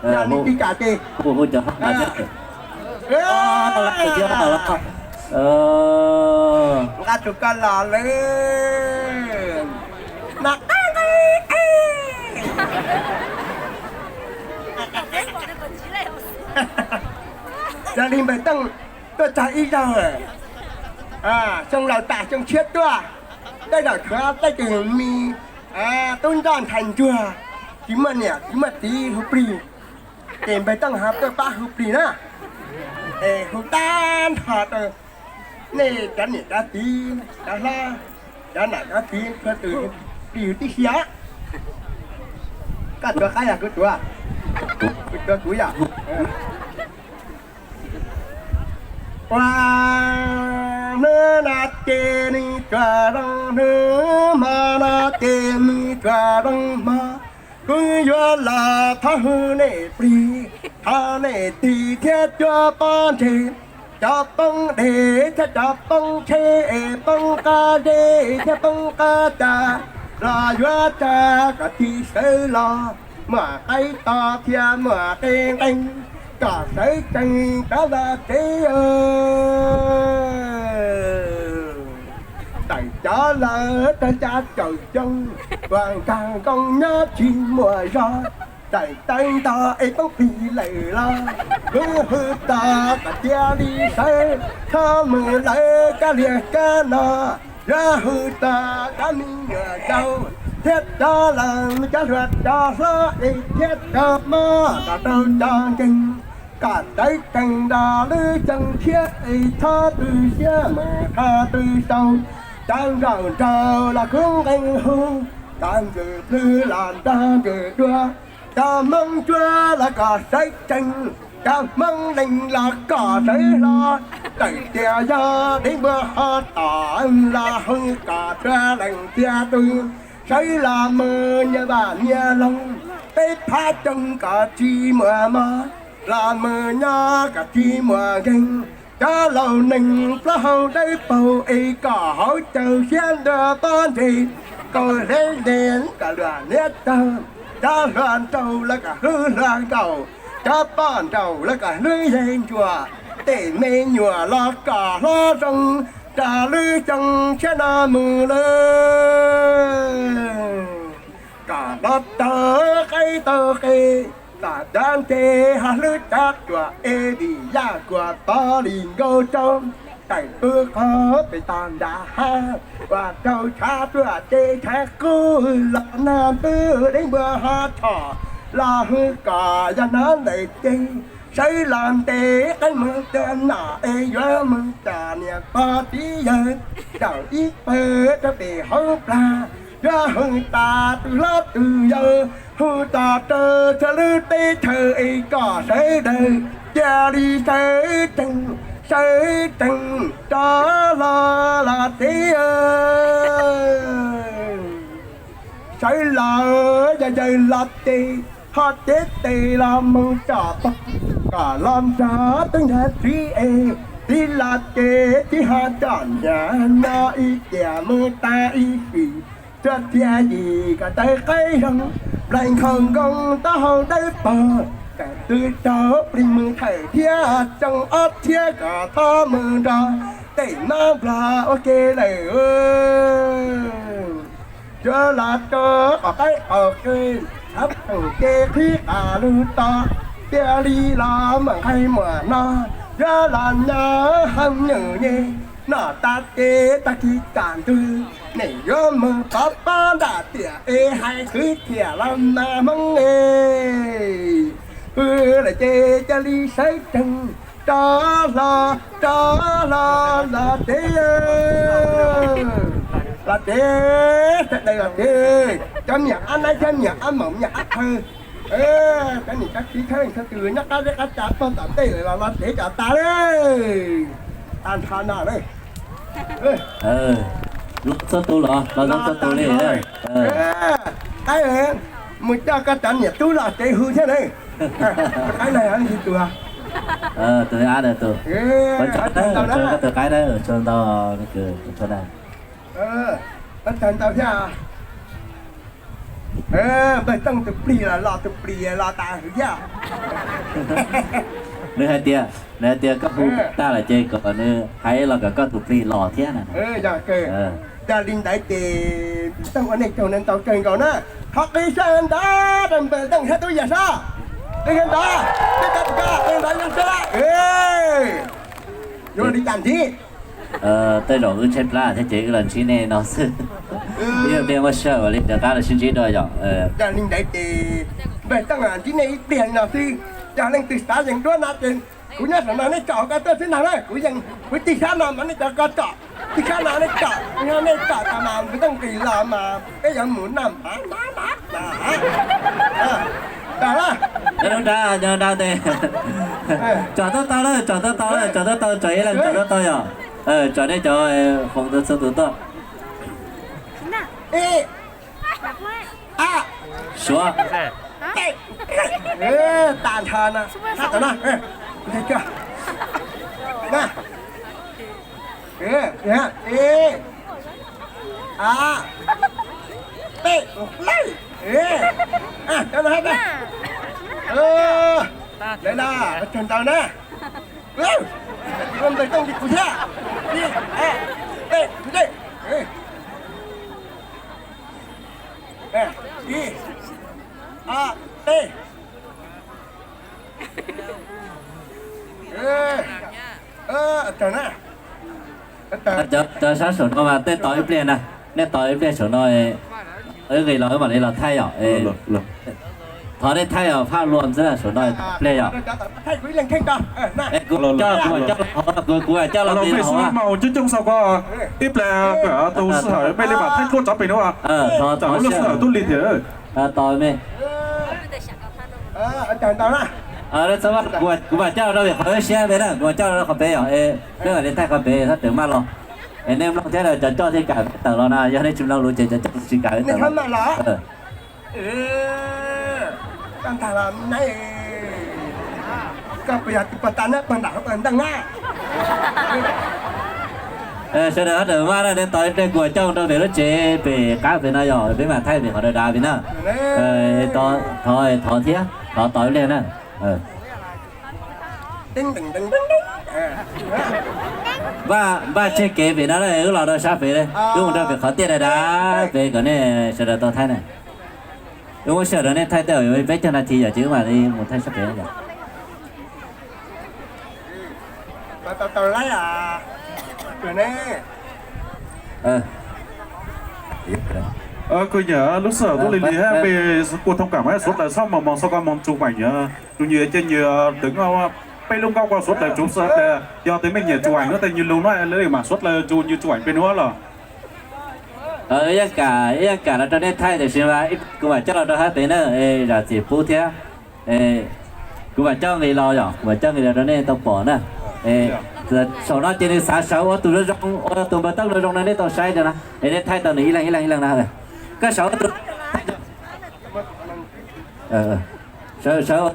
Yog nej tsis kam ces hu cov nqa tus koj los lawm. Yog li Npawg Tooj tuaj txog ib zaug, xyoo laus tas xyoo tshiab tuaj, tej zaum tshuav tej tus me tub nroj ntxhais ntsuag, tsis muaj niam tsis muaj txiv hu plig, ces Npawg Tooj ho tuaj pab hu plig na. Es hu tag nrho rau nej cov niam cov txiv, cov hlob, cov nam cov txiv, txhua tus plig tib si os. Koj tuav qaib yog kuv tuav, kuv tuav kuv yom. Ua hnub no ces nws tsuas zoo hnub, hmo no ces nws tsuas zoo hmo, kuv yuav los thov hu nej plig, thov nej tig thiab cuab pob ntseg, cov poob dej thiab cov poob tsheb, poob qab zeb thiab poob qab cas, los yuav tsa kom tsis sawv los, muaj qaib to thiab muaj qe nqeeg, kom sawv tsees rov los tsev. Tawm cov lawm rau xya caum xyoo, uas nkag nkoos nyob tsis muaj zog, tawm tawv nto es poob plig lawm los, kuv hu txog kom cia li sawv, txhob mus lawv kab lig kab no, yuav hu txog cov me nyuam yaus thiab cov laus, cov hluas cov hlob es thiab cov mob los rau cov nkeeg, kom sawv tsees rau lub xyoo tshiab es txhob tu siab mus qhov twg sau. Cov nraug nraug los kuv nqee hu, cov ntxwg plwg los nrog ntxwg dua, cov hmoob ntsuab los kom sawv tsees, cov hmoob lees los kom sawv hlo. Txawm tias yog dev npua ho tom los hu kom tuag lees tiag tus, sawv los mus nyias vaj nyias loog, peb phab coob kom tsis muaj mob, los mus nyob kom tsis muaj nkeeg. Cov laus neeg plaub hau dawb paug es kom haus caws siab ntuag pob ntseg, kaus hliv ntes kom luag hniav txog. Cov hluas nraug los kom hlub hluas nkauj, cov poj nraug los kom hlub yawg ntsuag, tej me nyuam los kom hlob zoo, rau lub xyoo tshiab no mus lawm. Kom los tau qaib tau qe, kom cov ntse ho hlub cov ruam es vim yaj kuam pov li nkauj rau, tawm pw qhov pem toj nram hav, uas rau tshav ruaj ces tshav kub los nag ntub, dev npua ho tshom los hu kom yog hnov ntawm ces, sawv los ntes qaib mus tua nom es yuav mus tom niam pog txiv yawg, zaum ib pawg rau pem hauv plag, yuav hu tas tus hlob tus yau, hu tas rau txhua lub teb chaws es kom sawv daws cia li sawv tsees, sawv tsees rov los los tsev. Sawv los yog yawg los ces ho cev tes los mus tsom pog, kom los nrog tub nrog txiv es, txiv los ces txiv ho tsom niam nyob ib tiam mus tas ib sim, tsuas txia yim kom tawv qaib zoo, nplaig nkhaus nkoos taub hau dawb paug, kom tw rau plig mus thawm thiab xyoo ob txhiab kom txhob mus nrog tej nab nplog ua ke lawm. Yuav los rau qhov qaib qhov qe, thav phoom ces qhib qas lug to, cia li los mam nqaij muam no, yuav los nyob heev nyuj nyeg, noj tas ces tag kis tsam ntug, nej yuav mus pov pob nram tiam es hais khwv thiam los mas Hmoob es, pw lawm ces cia li sawv tsees, rov hlo, rov hlo los tsev, los tsev, sawv daws los tsev, cov niam ab naib thiab niam ab maum niam ab phaw, cov niam cov txiv thiab leej txhua tus nyob qab zej qab tsa pog tom tej lawm los los tsev kom tas lawm. Tag nrho no lawm. Los txhua tus los, los txhua tus li. Qaib, mus coj koj cov niam tub los tsev hu thiab na. Qaib no yog leej twg tus? Tus ab tus, koj tus qaib na, tsaug ntau, tus tub na. Tsaug ntau thiab. Npawg Tooj tus plig los los tus plig los tas hwv thiab. Nws hais tias, nws hais tias koj hu tag lawm ces kom nws hais los kom koj tus plig los thiab na. Yog li ntawd ces Tooj ua nej tsaug ntau kawg nkaus na. Thov qhib sab ntawd rau Npawg Tooj thiab Tub Yaj Sab. Qhib sab ntawd, qhib sab ntawd, qhib ntawd zoo sab. Yuav li cas ntsib? Tej zaum wb tshaib plab thiab ces wb los ntsib nej no xwb. Wb pliag muaj sij hawm li rov qab los sib ntsib dua yom. Yog li ntawd ces Npawg Tooj ntsib nej ib pliag li no xwb. Yog leej twg xav yees duab no ces kuv nyob saum no nej tsom hauv ko tuaj xwb ntag na. Kuv yees, kuv tig sab no mas nej cov ko tsom, tig sab no nej tsom, yog nej tsom tas mas Npawg Tooj nqis los mas peb yuav mus noj mov mov mov. Nyob rau nrad, nyob rau nrad tes. Tsom tau tau lawm, tsom tau tau lawm, tsom tau tau, tsom ib leeg tsom tau tau yom. Tsom nej cov foom tus txhua tus tuaj. Suav. Tag nrho no, tag nrho no. Ib, ob, peb, plaub. Cov no hab na. Lawv na, ua tsaug ntau na. Ua ntawd koj nti kuv thiab. Ib, ob, peb, ib, ob, peb. Cov sab saum no mas tej tos ib pliag na, nej tos ib pliag saum no, wb nqis los wb mam li los thaij yom. Thov nej thaij os, phaj luam xwb na, saum no ib pliag yom. Kuv coj, kuv coj los hauv, kuv, kuv coj los hauv. Ib pliag tus sij hawm peb li mam thaij tuaj tso pem no. Lub sij hawm tub li tiag. Tos me. Kuv mam coj los rau pem qhov siab pem na, kuv mam coj los rau qhov pem yom, peb mam li thaij qhov pem sab tawm maj los. Es nej mloog thiab cov coj thiaj kam peb tawm los na, yog nej tsis mloog lus ces cov coj tsis kam peb tawm los. Sawv daws ho tawm maj na, nej tos ib pliag kuv mam coj rau pem lub tsev pem qab pem no yom, peb mam thaij pem qhov dav dav pem na. Thov, thov thiab, thov tos ib pliag na. Npaj, npaj tseg kev pem no, wb los rau sab pem, wb mus rau pem qhov tiaj dav dav pem kom nej sawv daws tau thaij na. Wb muab sij hawm rau nej thaij tej zaum peb caug nas this yom, ces wb mam li mus thaij sab pem yom. Kuv nyiam lub sij hawm tub li li hab peb kuj thoob kam mas suav dlawg txhob moog moog txhob koj moog tsuj vaim, tsuj nyuas cia nyuas deev peb lub nkauj koj suav dlawg tsuj sij hawm, yog tias mej nyiam tsuj vaim no tej nyuag lug no mam suav dlawg tsuj nyuas tsuj vaim peb nuav los. Ib yaam kam, ib yaam kam los rau nej thaij tiam sis mas kuv mam coj los rau hab pem na, zam txim pub thiab. Kuv mam coj nqis los yom, kuv mam coj nqis los rau nej tau pom na. Saum no ces nws xav sawv ua tus zoo zoo, ua tus npawg Tooj zoo zoo no nej tau saib no na, es nej thaij tau nws ib leeg ib leeg ib leeg na. Koj sawv ua tus, sawv, sawv